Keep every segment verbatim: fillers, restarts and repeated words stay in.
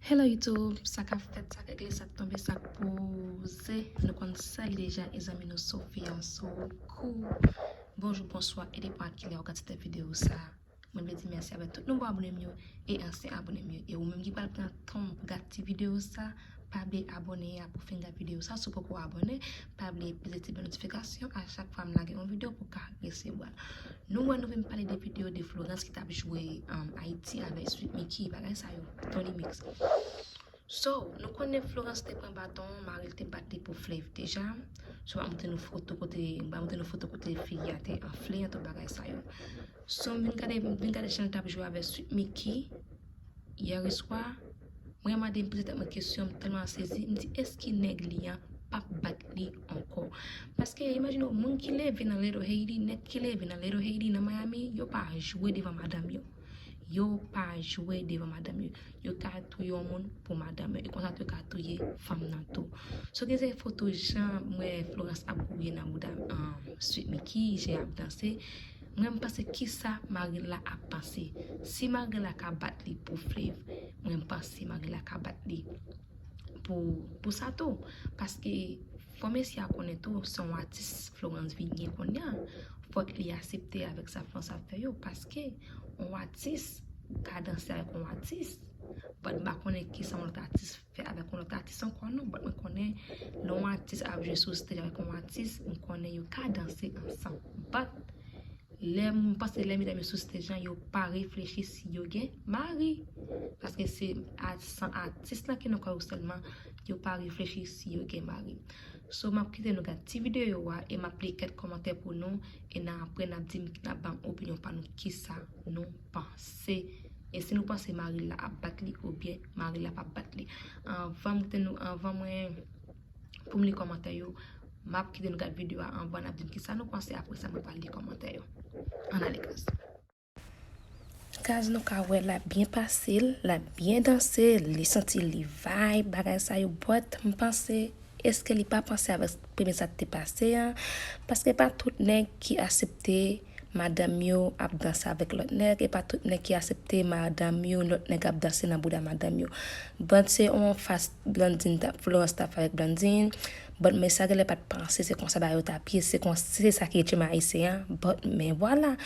Hello YouTube, sa k ap fèt, sa k regle, sa k tonbe, sa k poze. Nou konn sa l ye deja, e zanmi nou Sophia Sokou. Bonjou, bonswa, e depann a kilè ou gade ti tèt videyo sa. Mwen vle di mèsi avèk tout nouvo abone m yo e ansyen abone m yo. E ou menm ki pral pran tan w pou gade ti videyo sa, pa bliye abone a pou fin gade videyo sa. Si w poko abone, pa bliye peze ti bèl notifikasyon a chak fwa m lage yon videyo pou w ka resevwa l. Nou wè nou vin pale de videyo de Florence ki t ap jwe um, Ayiti avèk Sweet Micky, bagay sa yo, Tony Mix. So, nou konnen Florence te pran baton, mari l te bat li pou Flav deja. So, m ap montre nou foto kote, m ap montre nou foto kote fi a te anfle an tout bagay sa yo. So, m vin gade, m vin gade jan l t ap jwe avèk Sweet Micky yè swa. Mwen mande m poze tèt mwen kesyon, m tèlman sezi, m di èske nèg li an p ap bat li ankò? Paske imajine w, moun ki leve nan Little Haiti, nèg ki leve nan Little Haiti, nan Miami, yo pa jwe devan madanm yo. Yo pa jwe devan madanm yo. Yo ka touye yon moun pou madanm yo. E konsa tou yo ka touye fanm nan tou. So gen se foto jan m wè Florence ap gouye nan bouda um, Sweet Micky, jan y ap danse. Mwen m panse kisa mari l la ap panse. Si mari l la ka bat li pou Flav, mwen m panse mari l la ka bat li pou, pou sa tou. Paske fò mesye a konnen tou, se yon atis Florence vin gen kounye a. Fòk li aksepte avèk sa Florence ap fè yo. Paske yon atis ka danse avèk yon atis. But m pa konnen kisa yon lòt atis fè avèk yon lòt atis ankò non. But mwen konnen lè yon atis ap jwe sou stage avèk yon atis, m konnen yo ka danse ansanm. But lè m panse lè medam yo sou stage lan, yo pa reflechi si yo gen mari. Paske se a- san atis lan ki nan kò yo sèlman, yo pa reflechi si yo gen mari. So, m ap kite nou gad ti videyo a e m ap li kèk kòmantè pou nou. E nan apre, n ap di m, n ap ban m opinyon pa nou kisa nou panse. E si nou panse mari l la ap bat li oubyen mari l la p ap bat li. Anvan m kite nou, anvan mwen, pou m li kòmantè yo, m ap kite nou gad videyo a anvan n ap di m kisa nou panse, apre sa mwen pral li kòmantè yo. Ann ale guys. Guys, nou ka wè l ap byen pase, l ap byen danse, li santi li vibe, bagay sa yo, but m panse, èske li pa panse avèk premye sa k te pase an? Paske pa tout nèg ki aksepte madanm yo ap danse avèk lòt nèg, e pa tout nèg ki aksepte madanm yo, lòt nèg ap danse nan bouda madanm yo. But se yon fas Blandine t ap, Florence t ap fè avèk Blandine. But men sa genlè pa t panse se konsa bagay yo t ap ye, se konsa, se sa ki etye ayisyen an. But men vwala.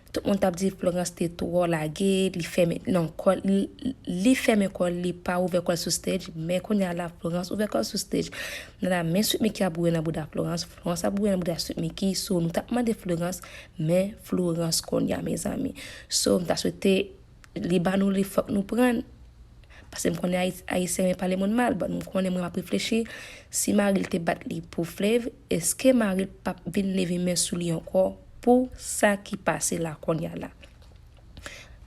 Tout moun t ap di Florence te twò lage, li fèmen non kò l, li, li fèmen kò l, li pa ouvè kò l sou stage, men kounye a la Florence ouvè kò l sou stage. Nan la men Sweet Micky ap gouye nan bouda Florence, Florence ap gouye nan bouda Sweet Micky, so nou t ap mande Florence, men Florence kounye a mezanmi. So m ta swete li ba nou li fòk nou pran l. Paske m konnen Ayi- Ayisyen renmen pale moun mal, but m konnen mwen m ap reflechi, si mari l te bat li pou Flav, èske mari l p ap vin leve men sou li ankò pou sa ki pase la kounye a la?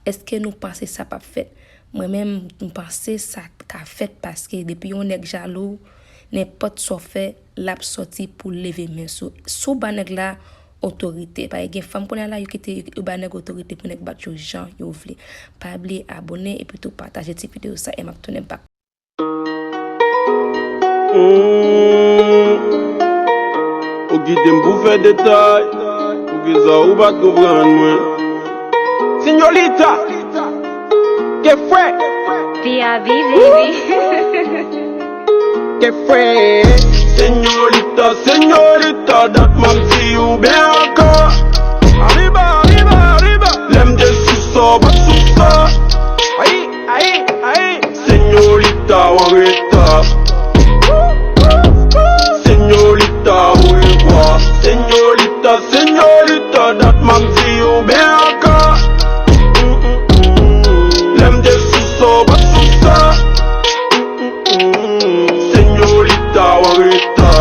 Èske nou panse sa p ap fèt? Mwen menm, m panse sa ka fèt paske depi yon nèg jalou, nenpòt sa w fè, l ap sòti pou leve men sou, sou ba nèg la otorite. Paske gen fanm kounye a la, yo kite, yo ba nèg otorite pou nèg bat yo jan yo vle. Pa bliye abone epi tou pataje ti videyo sa e m ap tounen back. Mm. Ou kite m pou fè detay. Poukisa ou pa t konprann mwen? Señorita, que fue? P I V, baby. Que fue? Señorita, señorita, dat m ap di ou byen ankò. Arriba, arriba, arriba. Lè m te sou sa, w pa t sou sa. Ayi, ayi, ayi. Señorita, ou an reta. Señorita, au revoir. Señorita, señorita, dat m ap di ou byen ankò. Lè m te sou sa, w pa t sou sa. Señorita, ou an reta.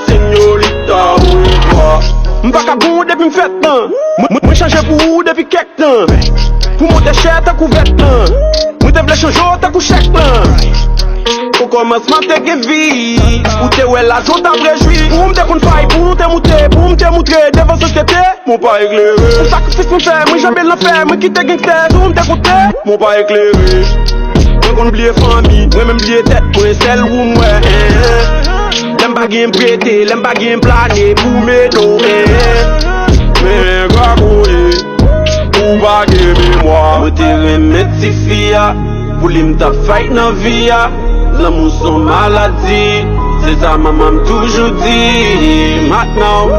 Señorita, au revoir. M pa ka bon depi m fèt nan. Mwen, mwen, mwen chanje pou ou depi kèk tan. Pou monte chè tankou vèt lan. Mwen te vle chanje w tankou chèk lan. O kòmansman te gen vi. Ou te wè lajan w t ap rejwi. Pou m te konn fay, pou nou te moute, pou m te moutre devan sosyete. Mwen pa eklere. Pou sakrifis mwen fè, mwen janbe lanfè, mwen kite gangstè. Tou m te konte. Mwen pa eklere. Mwen konn bliye fanmi, mwen menm bliye tèt mwen, sèl ou m wè. Lè m pa gen prete, lè m pa gen plane pou m ede w. Men gwa koye. Ou Ou pa gen memwa. Mwen te renmen tifi a, pou li m t ap fight nan vi a. Lanmou s on maladi, se sa manman m toujou di. What now?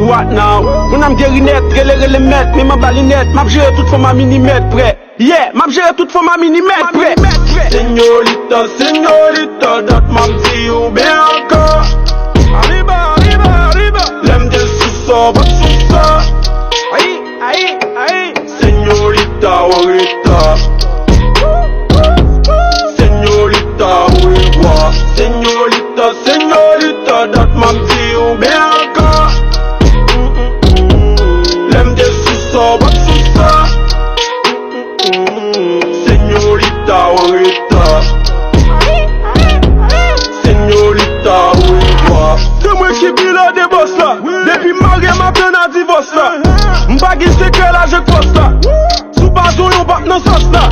What now? Moun nan m geri nèt, rele rele mèt, men m anba linèt, m ap jere tout fanm a minimèt prè. Yeah, m ap jere tout fanm a minimèt prè. Señorita, señorita, dat m ap di ou byen ankò. Arriba, arriba, arriba. Lè m te sou sa, w pa t sou sa. Ayi, ayi, ayi. Señorita, ou an reta. Señorita, au revoir. Señorita, señorita, dat m ap di ou byen ankò. Lè m te sou sa, w pa t sou sa. Señorita, ou an reta. Señorita, au revoir. Se mwen ki pilòt de bòs la. Depi m marye, m ap tann a divòs la. M pa gen sekrè, lajan k fòs la. Si w pa zonyon, w p ap nan sòs la.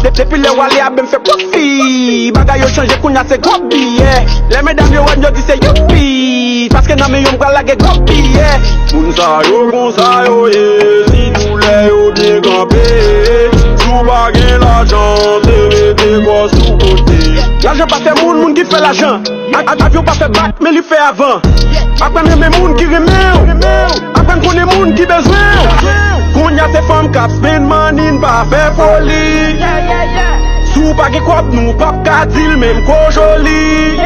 De- Depi lè w ale a, ben m fè pwofi. Bagay yo chanje, kounye a se gwo biyè. Lè medam yo wè m, yo di se youpi. Paske nan men yo, m pral lage gwo biyè. Moun sa yo konsa yo ye, si doulè yo byen kanpe. Si w pa gen lajan, se mete kò sou kote. Lajan pa fè moun, moun ki fè lajan. A- a- Avyon pa fè bak, men li fè avan. Aprann renmen moun ki renmen w. Aprann konnen moun ki bezwen w. Kounye a se fanm k ap spend money, n pa fè foli. Si w pa gen kòb, nou p ap ka di l menm ko joli.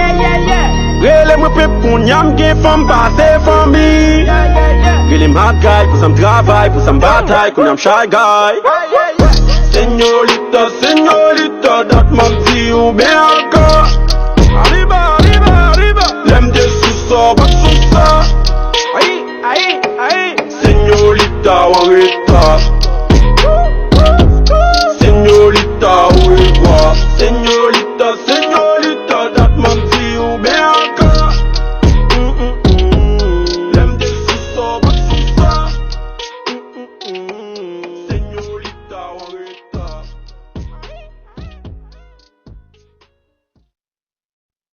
Rele mwen pimp, kounye a m gen fanm, pase fanmi. Rele m hot guy, pou sa m travay, pou sa m batay, kounye a m shy guy. Señorita, señorita, dat m ap di ou byen ankò.